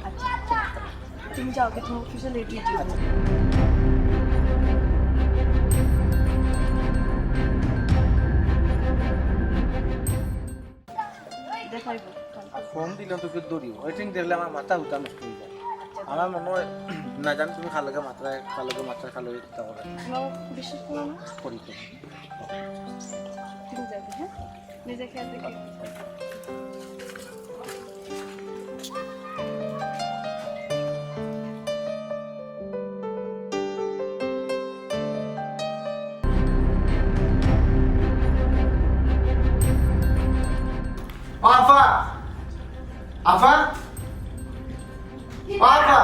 আচ্ছা, আচ্ছা। তুমি যাও, কি তোমার অফিসে লেট হয়ে যাবে। দেখাইবো। আর ফোন দিলে তো কেউ ধরিও। ওয়েটিং দেখলে আমার মাথা উঠা নষ্ট হয়ে যায়। আমার মনে হয়, না জানি তুমি খালকে মাত্রায়, খালকে মাত্রায়, খালকে চিন্তা করে। তোমার বিশ্বাস করো না? করি তো। তুমি যাবে, হ্যাঁ? নিজে খেয়াল রেখো। ও আফা! আফা! ও আফা!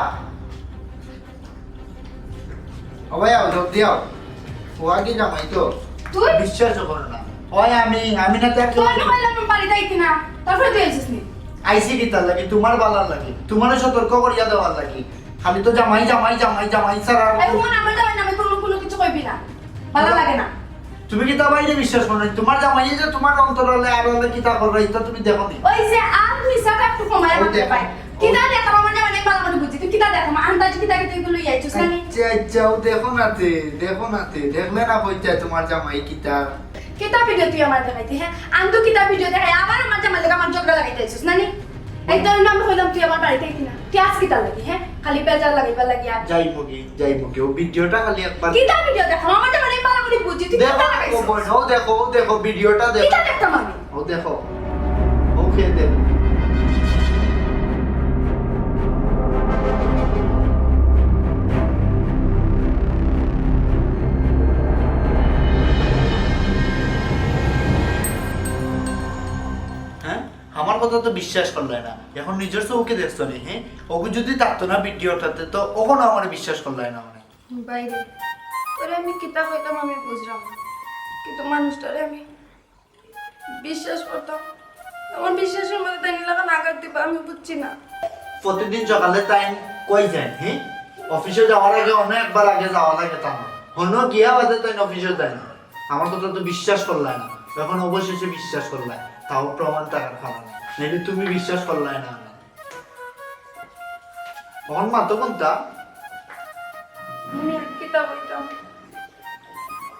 ও ভাই, আও, জলদি আও। ও আগে জামাই তো। তুই? বিশ্বাস করো না। ওই আমি, আমি না তাকে তোর না কইলাম আমি বাড়িত আইতে না। তারপরে তুই আইছিস নি? আইছি কিতার লাগি? তোমার বালার লাগি। তোমারে সতর্ক করিয়া দেওয়ার লাগি। খালি তো জামাই, জামাই, জামাই, জামাই ছাড়া আর এই হুন, আমার জামাই নামে কোনো, কোনো কিছু কইবি না। বালা লাগে না। তুমি কিতা বাইরে বিশ্বাস করো না? তোমার জামাই যে তোমার অন্তর হলে আর হলে কিতা করবে, এটা তুমি দেখো নি। ওই যে আর মিছা একটু কমায় ও আমাকে দেখো। ভাই। কিতা দেখো আমার জামাই, আমি বালা করে বুঝি। তুই কিতা দেখো? আমার আন্দাজ কিতা কিতা এগুলো ইয়াই চুস না নি? আচ্ছা, আচ্ছা, ও দেখো না তে, দেখো না তে। দেখলে না কইতে তোমার জামাই কিতা? কিতা ভিডিও তুই আমার দেখাইতি, হ্যাঁ? আন্দু কিতা ভিডিও দেখাই, আবার আমার জামাই লাগে আমার ঝগড়া লাগাইতে আইছিস না নি? এই তোর নাম কইলাম তুই আমার বাড়িত আইতি না। তুই আজ কিতা লাগি, হ্যাঁ? খালি বেজার লাগাইবার লাগি আর। যাই মুগি, যাই মুগি। ও ভিডিওটা খালি একবার কিতা ভিডিও দেখো? আমার জামাই আমি বালা করে বুঝি, তুই দেখো কিতা না, লাগাইছিস? ও দেখো, ও দেখো, ভিডিওটা দেখো। কিতা দেখতাম আমি? ও দেখো। ও খেয়ে দেখো। হ্যাঁ? আমার কথা তো বিশ্বাস করলে না। এখন নিজের চোখে দেখছো নি, হ্যাঁ? ওগু যদি থাকতো না ভিডিওটাতে, তো ওখানে আমার বিশ্বাস করলে না অনেক। বাইরে। তোরে আমি কিতা কইতাম আমি বুঝলাম না। কিন্তু মানুষটারে আমি বিশ্বাস করতাম। আমার বিশ্বাসের মধ্যে তাই নিলাম আঘাত দিবা, আমি বুঝছি না। প্রতিদিন সকালে তাই কই যায়, হ্যাঁ? অফিসে যাওয়ার আগে অনেকবার আগে যাওয়া লাগে তার। হনো গিয়া বাদে তাই অফিসে যায় না। আমার কথা তো বিশ্বাস করলায় না, এখন অবশেষে বিশ্বাস করলায়, তাও প্রমাণ থাকার কারণে। নাইলে তুমি বিশ্বাস করলায় না। অখন মাতো কোনটা? আমি আর কিতা কইতাম?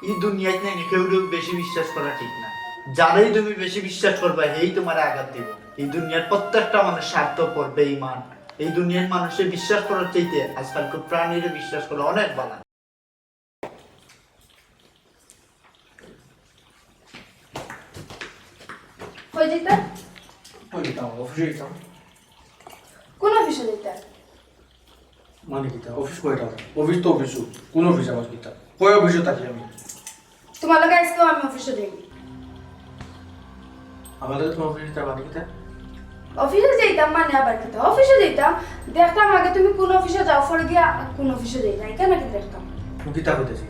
এই দুনিয়াত নাই কেউরে বেশি বিশ্বাস করা ঠিক না। যারাই তুমি বেশি বিশ্বাস করবা, হেই তোমারে আঘাত দিব। এই দুনিয়ার প্রত্যেকটা মানুষ স্বার্থপর, বেঈমান। এই দুনিয়ার মানুষে বিশ্বাস করার চাইতে আজকালকে প্রাণীরে বিশ্বাস করা অনেক ভালো। কই যাইতা? কই যাইতাম? অফিসে যাইতাম। কোন অফিসে যাইতা? মানে কিতা? অফিস কয়টা? অফিস তো অফিস, কোন অফিস আবার কিতা? কয় অফিসে থাকি আমি? তোমার লগে আজকেও আমি অফিসে যাইনি। আমার লগে তুমি অফিসে যাইতা মানে কিতা? অফিসে যাইতাম মানে আবার কিতা? অফিসে যাইতাম, দেখতাম আগে তুমি কোন অফিসে যাও, পরে গিয়া কোন অফিসে যাই না, কেন কি দেখতাম? তুমি কিতা কইতাছি?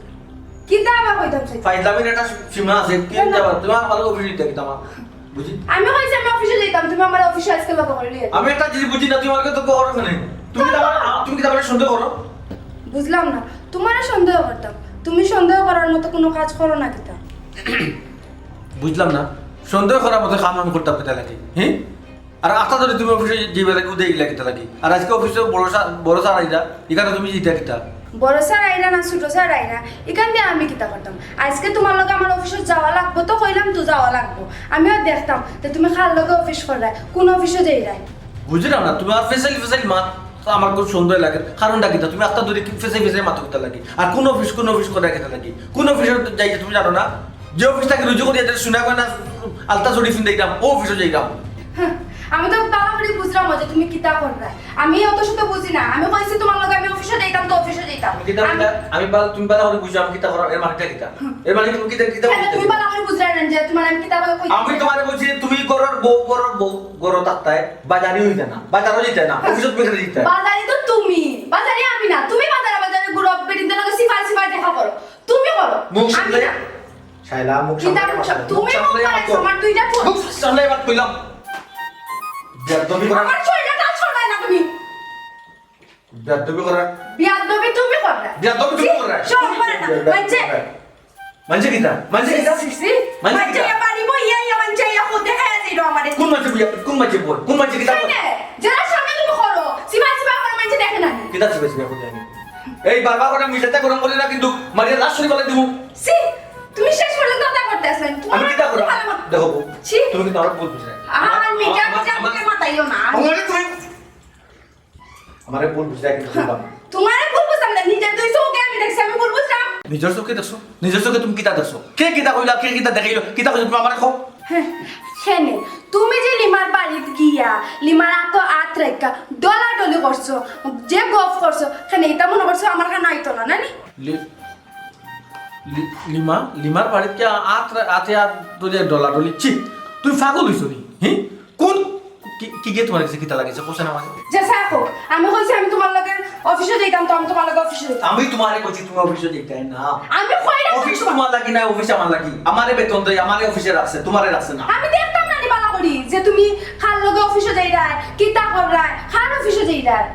কিতা আবার কইতাম চাই? ফাইজলামির একটা সীমা আছে, কি কেন? যাবা? তুমি আমার লগে অফিসে যাইতা কিতা আমার? বুঝি? আমি কইছি আমি অফিসে যাইতাম, তুমি আমার অফিসে আজকে লগে করে নিয়ে আমি একটা জিনিস বুঝি না, তুমি আমাকে তো কখনো শুনে। তুমি তো আমার, তুমি কিতা আমার সন্দেহ করো? বুঝলাম না, তোমারে সন্দেহ করতাম? তুমি সন্দেহ করার মতো কোনো কাজ করো না কিতা? বুঝলাম না, সন্দেহ করার মতো কাম আমি করতাম কিতা লাগি? হ্যাঁ? আর আস্তা ধরি তুমি অফিসে যাইবা লাগি, উদে গেলা কিতা লাগি? আর আজকে অফিসে বড় স্যার, বড় স্যার আইরা, এখানে তুমি যাইতা কিতা? বড় স্যার আইরা না, ছোট স্যার আইরা, এখান দিয়া আমি কিতা করতাম? আজকে তোমার লগে আমার অফিসে যাওয়া লাগবো, তো কইলাম তো যাওয়া লাগবো। আমিও দেখতাম যে তুমি কার লগে অফিস কররায়, কোন অফিসে যাইরায়। বুঝলাম না, তুমি আর ফেসাইল ফেসাইল মাত, তো আমার খুব সন্দেহ লাগে। কারণটা কিতা? তুমি আস্তা ধরি কি ফেসাই ফেসাই মাতো কিতা লাগি? আর কোন অফিস, কোন অফিস করায় কিতা লাগি? কোন অফিসে যাইতে তুমি জানো না? যে অফিস থাকি রুজি করি, এদের সোনা গয়না, আলতা চুড়ি ফিন্দাইতাম, ও অফিসে যাইতাম। হ্যাঁ, আমি তো ভালা করি বুঝলাম যে তুমি কিতা কররায়। আমি অত শত বুঝি না। আমি কইছি তোমার লগে আমি অফিসে যাইতাম, তো অফিসে যাইতাম। কিতা আমি কিতা? আমি বাল-, তুমি ভালা করি বুঝো, আমি কিতা করার, এর মানেটা কিতা? হুম। এর মানে তুমি কিতা, কিতা কেন বুঝতে তুমি পারো? ভালা করি বুঝরায় না যে তোমার আমি কিতা কই-, কই-, আমি তোমারে বলছি যে তুমি ঘরর বউ, ঘরর বউ, ঘরো থাকতায়, বাজারি হইতা না, বাজারও যাইতা না, অফিসে তুমি যাইতা। বাজারি তো তুমি, বাজারি আমি না। তুমি বাজারে বাজারে ঘুরো, বেটিনদের লগে সিফাই সিফাই দেখা করো, তুমি করো, মুখ আমি সামলে না। শাইলা, মুখ কিতা সামলাই মুখ মাত সামলাই, তুমি মুখ মুখ সামলাই মাত সামলাই, কর। আমার দুইটা ফোন। মুখ সামলাই মাত কইলাম। বেয়াদবি করা। আমার শরীরটা touch করবায় না তুমি। বেয়াদবি করা। বেয়াদবি তুমি কররায়। বেয়াদবি তুমি ছি, কররায়। শরম করে না। মানছে? মানছে কিতা? মানছে কিতা? ছি, ছি। মানছে মানছে কিতা? ইয়া বাড়ি বই, ইয়া, ইয়া মানছে, ইয়া কোন দেখা যায় রে আমারে? কোন মানছে বই? কোন মানছে বই? কোন মানছে কিতা? কেনে? যারা সামনে তুমি করো, সিবা সিবা করে মানছে দেখে না। যাচ্ছি বেশি ব্যাপারে আমি। এই বারবার করে মিঠাটা গরম করি না কিন্তু মারিয়া লাশ শুরু করে দিব। ছি, তুমি শেষ পর্যন্ত কথা করতে আসলেন। আমি কিতা করি? দেখো বউ, ছি। তুমি কিন্তু আমার ভুল বুঝলে। আর মিঠা মিঠা আমাকে মাতাইও না। আমারে তুমি আমারে ভুল বুঝলে কিন্তু বলবা না। তোমার ভুল বুঝলাম না, নিজের দুই চোখে আমি দেখছি, আমি ভুল বুঝলাম। নিজের চোখে দেখছো? নিজের চোখে তুমি কিতা দেখছো? কে কিতা কইলা, কে কিতা দেখাইলো, কিতা কইছো তুমি আমারে কও? হ্যাঁ, কেনে? তুমি যে লিমার বাড়িত গিয়া লিমার আতো আত রাখা ডলাডলি করছো, যে গফ করছো, কেনে ইতা মনে করছো আমার কানে আইতো না, না নি? লি- লি- লিমা, লিমার বাড়িত গিয়া আত রা- আতে আত ধরিয়া ডলাডলি। ছি, তুই পাগল হইছো নি? হি? কোন কি- কি গিয়ে তোমার কাছে কিতা লাগিছে? কোশ্চেন আমাকে। যে স্যার হোক, আমি কইছি আমি তোমার লগে অফিসে যাইতাম, তো আমি তোমার লগে অফিসে যাইতাম। আমি তোমারে কইছি তুমি অফিসে যাইতায় না। আমি কই না। অফিস তোমার লাগি না, অফিস আমার লাগি। আমারে বেতন দেয়, আমারে অফিসে রাখছে, তোমারে রাখছে না। আমি দেখতাম না নি বালা করি যে তুমি কার লগে অফিসে যাইরায়, কিতা কররায়, কার অফিসে যাইরায়।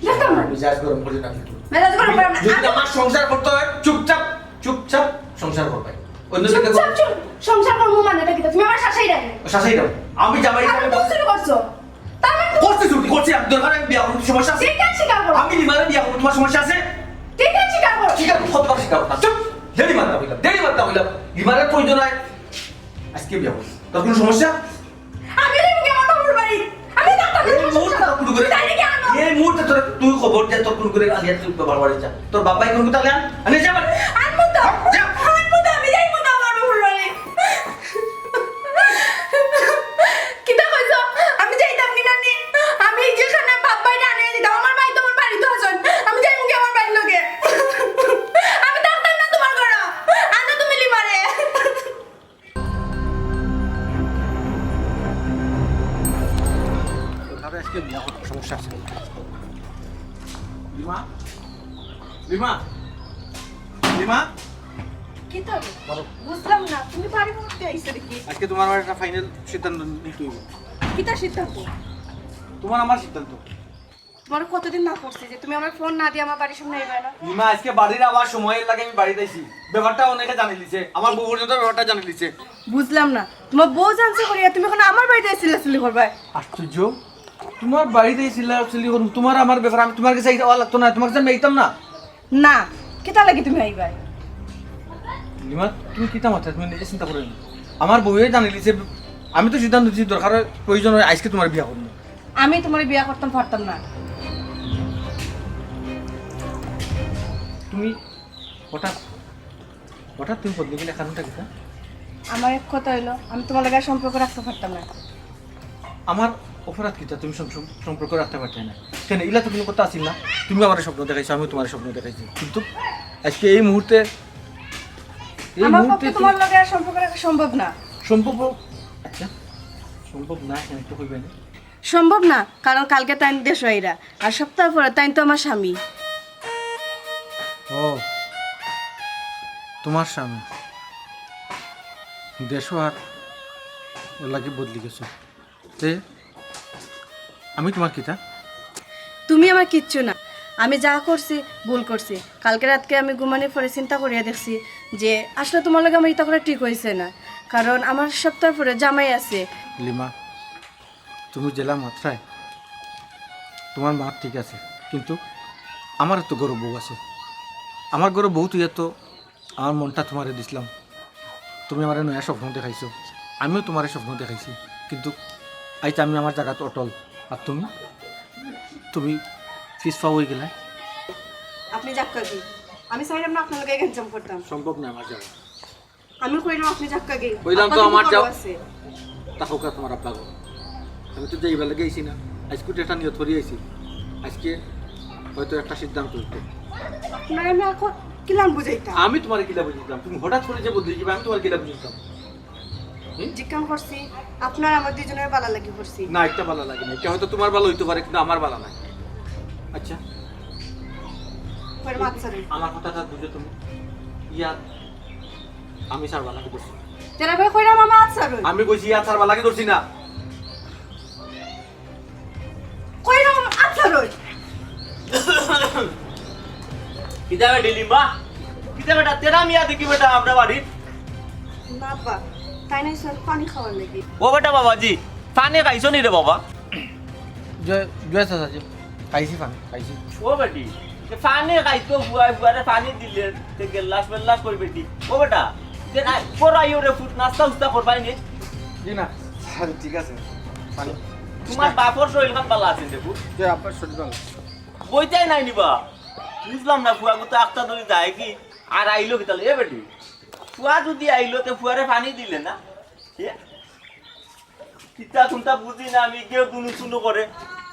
দেখতাম না। মেজাজ গরম করে না কিন্তু। মেজাজ গরম করে না। যদি আমার সংসার করতে হয়, চুপচাপ, চুপচাপ সংসার করবে। অন্য দিকে চুপচাপ চুপ। সংসার করবো মানে এটা কিতা? তুমি আমার শাসাই রাখবে। শাসাই দাও। আমি জামাই আমি হিসাবে তো শুরু করছো। তার মানে তো করছি চুক্তি করছি, আমি দরকার আমি বিয়া করবো, সমস্যা আছে? ঠিক আছে, স্বীকার করো। আমি লিমারে বিয়া করবো, তোমার সমস্যা আছে? ঠিক আছে, স্বীকার করো। ঠিক আছে, কতবার স্বীকার করতাম? চুপ! দেরি মারতাম হইলাম, দেরি মারতাম হইলাম। লিমারের প্রয়োজন হয়, আজকে বিয়া করবো। তোর কোনো সমস্যা? আমি যাইমু কি আমার বাবার বাড়ি? আমি থাকতাম না এই তোমার মুহূর্তে সংসারে। তোর কুনু করে, তাইলে কি আনো? এই মুহূর্তে তোর তুই খবর দে, তোর কুনু করে আলিয়া তুই বাবার বাড়ি যা। তোর বাবাই কোন কোথাও আন, আনে যা আমার। আনমু তো। যা। আনমু তো, আমি যাইমু না আমার বাবার বাড়ি। কিতা কইছো? আমি যাইতাম কি না নি? আমি যেখানে বাপ ভাই আনে দিতাম, আমার ভাই তোমার বাড়িত আছইন। আমি যাইমু কি আমার ভাইর লগে? আমি থাকতাম না তোমার ঘরো। আনো তুমি লিমারে। তোর আজকে বিয়া করবো, সমস্যা আছে। Lima, lima, lima. কিতা? বুঝলাম না, তুমি বাড়ি মুহূর্তে আইছো দেখি। আজকে তোমার আমার একটা ফাইনাল সিদ্ধান্ত নিতে হইব। কিতা সিদ্ধান্ত? তোমার আমার সিদ্ধান্ত। তোমার কতদিন না করছি যে তুমি আমার ফোন না দিয়ে আমার বাড়ির সামনে আইবা না? লিমা, আজকে বাড়ির আবার সময়ের লাগে আমি বাড়িত আইছি। ব্যাপারটা অনেকে জানি লিছে, আমার বউ পর্যন্ত ব্যাপারটা জানি লিছে। বুঝলাম না, তোমার বউ জানছে করিয়া তুমি এখন আমার বাড়িত চিল্লাচিল্লি করবায়? আশ্চর্য, তোমার বাড়িত চিল্লাচিল্লি করুম, তোমার আমার ব্যাপার, আমি তোমার কাছে আইতে লাগতো না, তোমার কাছে আমি আইতাম না। না, কিতা লাগি তুমি আইবায়? লিমা, তুমি কিতা মাথা, তুমি নিজে চিন্তা করো না। আমার বউয়ে জানি লিছে, আমি তো সিদ্ধান্ত দিছি, দরকার হয়, প্রয়োজন হয়, আজকে তোমার বিয়া করবো। আমি তোমার বিয়া করতাম পারতাম না। তুমি হঠাৎ হঠাৎ তুমি বদলি গেলে, কারণটা কিতা? আমার এক কথা হইলো, আমি তোমার লগে আর সম্পর্ক রাখতে পারতাম না। আমার অপরাধ কিতা তুমি সম- সম- সম্পর্ক রাখতে পারতে না? কেনে, ইলা তো কোনো কথা আছিল না। তুমি আমার স্বপ্ন দেখাইছো, আমিও তোমার স্বপ্ন দেখাইছি, কিন্তু আজকে এই মুহূর্তে, এই আমার মুহূর্তে পক্ষে তোমার লগে আর সম্পর্ক রাখা সম্ভব না। সম্ভব? আচ্ছা, সম্ভব না, কেন একটু কইবে না? সম্ভব না, কারণ কালকে তাইন দেশো আইরা, আর সপ্তাহ পরে তাইন তো আমার স্বামী। ও, তোমার স্বামী দেশো আর এর লাগি বদলি গেছো। তে আমি তোমার কিতা? তুমি আমার কিচ্ছু না। আমি যা করছি, ভুল করছি। কালকে রাতকে আমি ঘুমানির পরে চিন্তা করিয়া দেখছি যে আসলে তোমার লগে আমার ইতা করা ঠিক হইছে না, কারণ আমার সপ্তাহ পরে জামাই আছে। লিমা, তুমি যেলা মাতরায়, তোমার মাত ঠিক আছে, কিন্তু আমার তো ঘরো বউ আছে। আমার ঘরো বউ তুই তো আমার মনটা তোমারে দিছলাম, তুমি আমারে নয়া স্বপ্ন দেখাইছো, আমিও তোমারে স্বপ্ন দেখাইছি, কিন্তু আইজ আমি আমার জাগাত অটল, আর তুমি, তুমি পিছপা অই গেলায়। আপনি যাক্কা গি, আমি চাইলাম না আপনার লগে গেঞ্জাম করতাম। সম্ভব না আমার যাওয়া। আমি কইলাম আপনি যাক্কা গি। কইলাম তো আপনার আমার কিন্তু যাও। বড় আছে। তা হোক আর তোমার আব্বা গো, আমি তো যাইবার লাগি আইছি না, আজকে একটা নিয়ত করি আইছি, আজকে হয়তো একটা সিদ্ধান্ত হইতো। আপনার আমি এখন কিলান বুঝাইতাম। আমি তোমারে কিলা বুঝাইতাম, তুমি হঠাৎ করে যে বদলে যাবে, আমি তোমারে কিলা বুঝাইতাম? জিজ্ঞাসা করছি, আপনার আমার দুইজনের বালা লাগি করছি। না, একটা বালা লাগে না, এটা হয়তো তোমার বালা হইতে পারে, কিন্তু আমার বালা নাই। আচ্ছা, কইরা মাত ছাড়ুন। আমার কথাটা বুঝো তুমি, ইয়াত আমি ছাড়বা লাগি ধরছি না। তেরা ভাই কইরা মামা আত ছাড়ুন। আমি কইছি ইয়াত ছাড়বা লাগি ধরছি না। কইরা মামা আত ছাড়ুন। কিতা বেটি লিম্বা? কিতা বেটা, তেরা মিয়া দেখি বেটা আমরা বাড়িত। বাবা, তাই নাই স্যার, পানি খাওয়ার লাগি। ও বেটা বাবাজি, পানি খাইছো নি রে বাবা? জয়, জয় চাচাজি। খাইছি পানি, খাইছি। ও বেটি, তে পানি খাইতো ফুয়ায়, ফুয়ারে পানি দিলে, তে গেল্লাস মেল্লাস করি বেটি। ও বেটা, তে না, পড়াইও রে ফুত, নাস্তা উস্তা করবায় নি? জি না, স্যার, ঠিক আছে। পানি। তুমার বাপর শরীর খান ভালা আছে নি রে ফুত? জি, আব্বার শরীর ভালা। বইতায় নাই নি বা? বুঝলাম না, ফুয়াগুতা আখতা ধরি যায় কি? আর আইলো কিতালে? এ বেটি, ফুয়া যুদি আইলো, তে ফুয়ারে পানি দিলে না? এ? কিতা কুন্তা বুঝি না আমি, কেউ দুনু চুনু করে,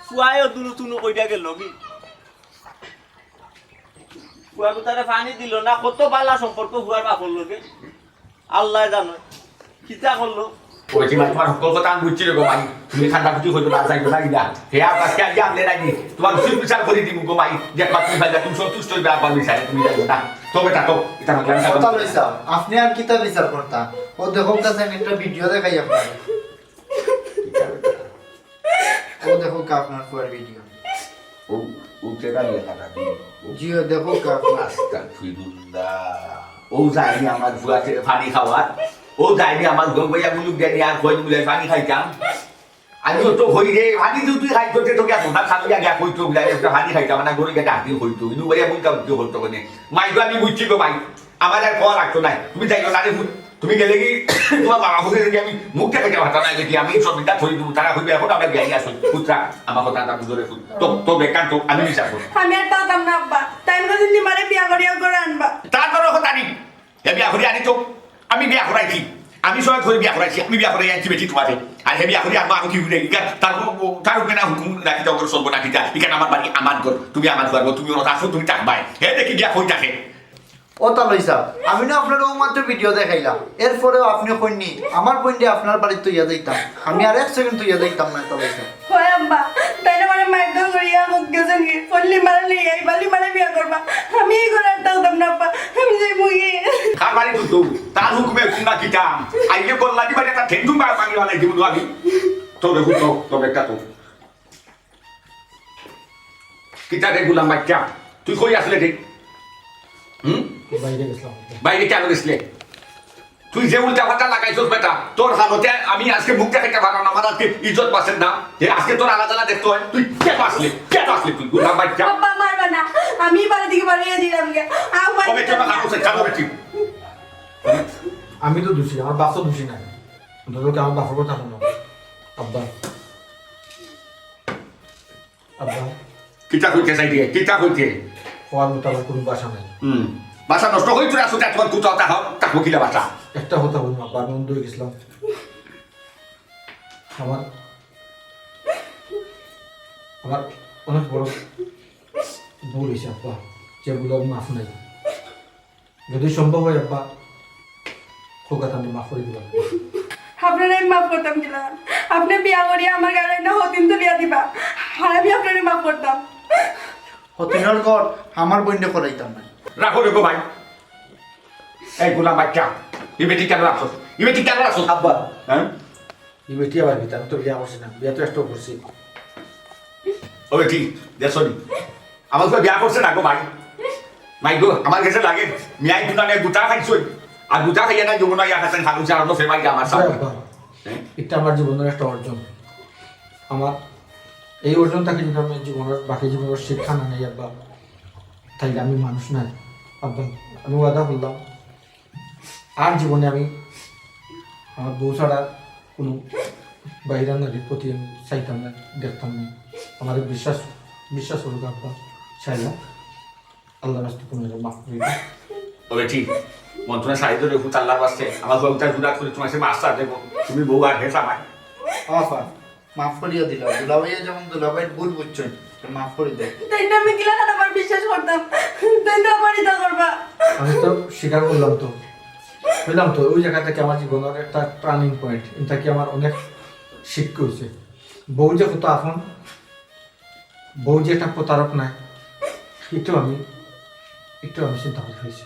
ফুয়ায়ও দুনু চুনু কইরা গেল কি? ফুয়াগুতারে পানি দিল না, কত ভালা সম্পর্ক ফুয়ার বাপর লগে, আল্লায় জানে কিতা করলো। ওই যে মাই, তুমার হক্কল কথা আমি বুঝছি রে গো মাই, তুমি কান্দাকুটি করিও না, যাইও না গিয়া। হে আর আজকে আইয়া আনলে নাকি, তুমার উচিত বিচার করি দিমু গো মাই, যে একবার তুমি যাইবা, তুমি সন্তুষ্ট অইবা, একবার বিচারে তুমি যাইও না। তো বেটা, তো, ইটা মাতলাম না। কথা লইছা, আপনে আর কিতা বিচার করতা? ও দেখো কাছে আমি একটা ভিডিও দেখাই আপনারে। ও দেখো কা আপনার ফুয়ার ভিডিও। ও, ও কেডা লেখা না? জি, ও দেখো কা আপনার। আস্তাগফিরুল্লাহ। ও যায়নি আমার ফুয়ারে পানি খাওয়ার। ও যায়নি আমার ফুয়া বইয়া মুলুক দেয়নি আর কই বলে পানি খাইতাম। আমি তো, তো হই রে, পানি তো তুই খাইতো, তে তোকে এত না খাবি আগে কইতো বলে, একটা পানি খাইতাম না, গরু গেটা হাতি হইতো। ইনু বইয়া মুলকা উঠতে হইতো মানে। মাই তো আমি বুঝছি গো মাই। আমার আর কওয়া লাগতো নায়। তুমি যাইও না রে ফুত। তুমি গেলে কি তুমার বাবা হুনলে কি আমি মুখ দেখাইতে পারতাম না, যে কি আমি সব বিদ্যা ধরি দিমু, তারা কইবে, "এখন আমরা বিয়াই আসল, পুত্রা, আমার কথা এটা বুঝো রে ফুত।" তো, তো বেকার তো, আমি বিচার করব। আমি আর থাকতাম না আব্বা, তাইন যদি নিমারে বিয়া করিয়া ঘরে আনবা। তার কোনো কথা নেই, হে বিয়া করিয়া আনি তো, আমি বিয়া করাইছি, আমি সহায় করে বিয়া করাইছি, আমি বিয়া করাই আনছি বেটি তোমারে। আর হে বিয়া করিয়া আনবো, আমি কি বুঝে, ইখান তার, তার উপরে না হুকুম রাখি তো চলবো না কিতা, ইখান আমার বাড়ি, আমার ঘর, তুমি আমার ঘর, তুমি ওরা আসো, তুমি থাকবায়। হে দেখি বিয়া কই থাকে। ও তালই সাব, আমি না আপনারে ও মাত্র ভিডিও দেখাইলাম, এরপরেও আপনে কইননি আমার বইনরে আপনার বাড়িত থইয়া যাইতাম, আমি আর এক সেকেন্ড থইয়া যাইতাম না তালই সাব। হয় আব্বা, তাইন আমারে মারধর করিয়া গেছইন গি, কইলা নিমারে লইয়া আইবা, নিমারে বিয়া করবা, আমি ই ঘরো আর থাকতাম না আব্বা, আমি যাইমু গি। কার বাড়ি তুই তো? তার হুকুমে কিংবা কিতাম, আইলে কল্লা দিবা, তার ঠেংটুং ভাঙি ফালাই দিমু আমি। তবে হুতো, তবে একটা তো। কিতা রে গুলাম বাইচ্চা, তুই কই আছলে রে? হুম? বাইরে গেছলাম। বাইরে কেনে গেছলে? তুই যে উল্টা পাল্টা লাগাইছস বেটা, তোর হালতে আমি আজকে মুখ দেখাইতাম পারলাম না, আমার আজকে ইজ্জত বাঁচের না। এ, আজকে তোর আলাদা আলাদা দেখতে হয়। তুই কেনে আছলে? কেনে আছলে তুই গুলাম বাইচ্চা? আব্বা, মারবা না, আমি বাড়ি থাকি বারইয়া দিলাম গি। আব্বা, কবে কেন খাবো সে? কেন বেটি? আমি তো দোষী, আমার বাপ তো দোষী নায়। অন্তত আমার বাপর কথা হুনো। আব্বা। আব্বা। কিতা কইতে চাই দিয়া? কিতা কইতে? কওয়ার মতো আমার কুনু ভাষা নাই। হুম। ভাষা নষ্ট করি তোরা সুতা তোমার কুতা তা হও, তা কিলা ভাষা? একটা কথা বলবো আব্বা, আমি অন্ধ অই গেছলাম। আমার, আমার অনেক বড় ভুল অইছে আব্বা, যে ভুলর মাফ নাই। যদি সম্ভব হয় আব্বা, খোকা তানরে মাফ করি দিবা। আপনারে আমি মাফ করতাম কিলা? আপনে বিয়া করিয়া আমার গাড়ি না হতিন তুলিয়া দিবা, আর আমি আপনারে মাফ করতাম। হতিনর ঘর আমার বইনরে করাইতাম না। রাখো রে গো ভাই। এই গুলাম বাইচ্চা, ই বেটি কেনে রাখছস? ই বেটি কেনে রাখছস? আব্বা। হ্যাঁ? ই বেটি আবার কিতা? আমি তো বিয়া করছি না, বিয়া তো একটাও করছি। ও বেটি, দেখছো নি? আমার তো বিয়া করছে না গো ভাই। মাই গো, আমার গেছে লাগে, মিয়াই গুনা নিয়া গুতা খাইছই। আর গুতা খাইয়া না যমুনা ইয়া খাচ্ছেন, খালু চার অন্য ফেমাই আমার সামনে। আব্বা, হ্যাঁ? এটা আমার জীবনর একটা অর্জন। আমার এই অর্জন থাকি যদি আমি জীবনর, বাকি জীবনর শিক্ষা না নেই আব্বা, তাইলে আমি মানুষ নায়। আব্বা, আমি ওয়াদা করলাম, আর জীবনে আমি আমার বউ ছাড়া কুনু বাইরা নারীর প্রতি আমি চাইতাম না, দেখতাম না। আমারে বিশ্বাস, বিশ্বাস করুক আব্বা, চাইলাম। আল্লাহর রাস্তে তুমি আমারে মাফ করি দিও। ও বেটি, মন তোমার সাইড ধরে ফুত আল্লাহর রাস্তে। আমার বউটা জুড়া করে তোমার সে মাস্টার দেবো। তুমি বউ আর হে জামাই। আফা, মাফ করিয়া দিলাম। দুলাভাইয়ে যেমন দুলাভাইর ভুল বুঝছইন, মাফ করি দেন। তাইন আমি কিলা খান আবার বিশ্বাস করতাম? তাইন তো আবার ইতা করবা। আমি তো স্বীকার করলাম তো। কইলাম তো, ওই জায়গা থাকি আমার জীবনর একটা টার্নিং পয়েন্ট। ইন থাকি আমার অনেক শিক্ষা অইছে। বউ যে কত আপন, বউ যে একটা প্রতারক নায়, একটু আমি, একটু আমি চিন্তা করি অইছে।